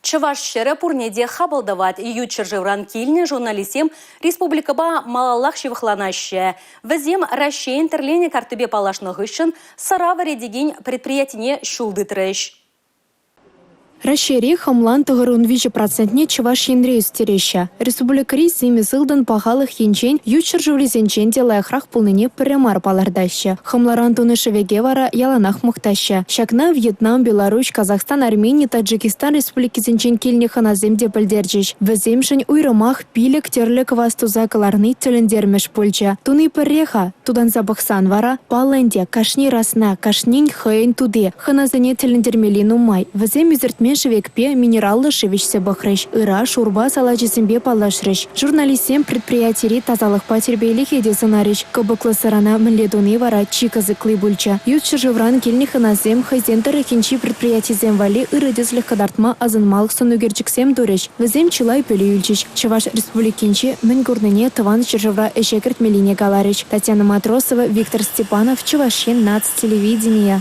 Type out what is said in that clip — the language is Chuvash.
Чӑваш ҫӗрӗ пурне те хапӑл тӑвать. Ют ҫӗршывран килнӗ журналистсем республикӑпа малаллах ҫывӑхланаҫҫӗ. Вӗсем Раҫҫейӗн тӗрленӗ карттипе паллашнӑ хыҫҫӑн сӑра вӗретекен предприятине ҫул тытрӗҫ. Раҫҫейре хӑмлан 93 процентне Чӑваш Енре ӳстереҫҫӗ. Республикӑри симӗс ылтӑн пахалӑх енчен ют ҫӗршыврисенчен те лайӑхрах пулнине пӗрре мар палӑртаҫҫӗ. Хӑмларан тунӑ шӗвеке вара яланах мухтаҫҫӗ. Ҫакна Вьетнам, Беларуҫ, Казахстан, Армени, Таджикистан республикисенчен килнӗ хӑнасем те пӗлтерчӗҫ. Вӗсемшӗн уйрӑмах пилӗк тӗрлӗ квас туса кӑларни тӗлӗнтермӗш пулчӗ. Туни пӗрре-ха, Тутанса пӑхсан вара, паллӑ ӗнтӗ, кашни расна, кашнин хӑйӗн тути. Хӑнасене тӗлӗнтермелли нумай. Вӗсем ӳсӗртмен шӗвекпе минераллӑ шыв ӗҫсе пӑхрӗҫ, ыраш, урпа салачӗсемпе паллашрӗҫ. Журналистсем предприятири тасалӑхпа тирпейлӗхе те сӑнарӗҫ. Кӑпӑклӑ сӑрана мӗнле туни вара чи кӑсӑкли пулчӗ. Ют ҫӗршывран килнӗ хӑнасем хӑйсен тӑрӑхӗнчи предприятисем валли ырӑ тӗслӗх кӑтартма асӑнмалӑх сӑнӳкерчӗксем турӗҫ. Вӗсем чылай пӗлӳ илчӗҫ. Чӑваш Республикинче мӗн курнине тӑван ҫӗршывра ӗҫе кӗртмеллине каларӗҫ. Татьяна Матросова, Виктор Степанов, Чӑваш Ен наци телевиденийӗ.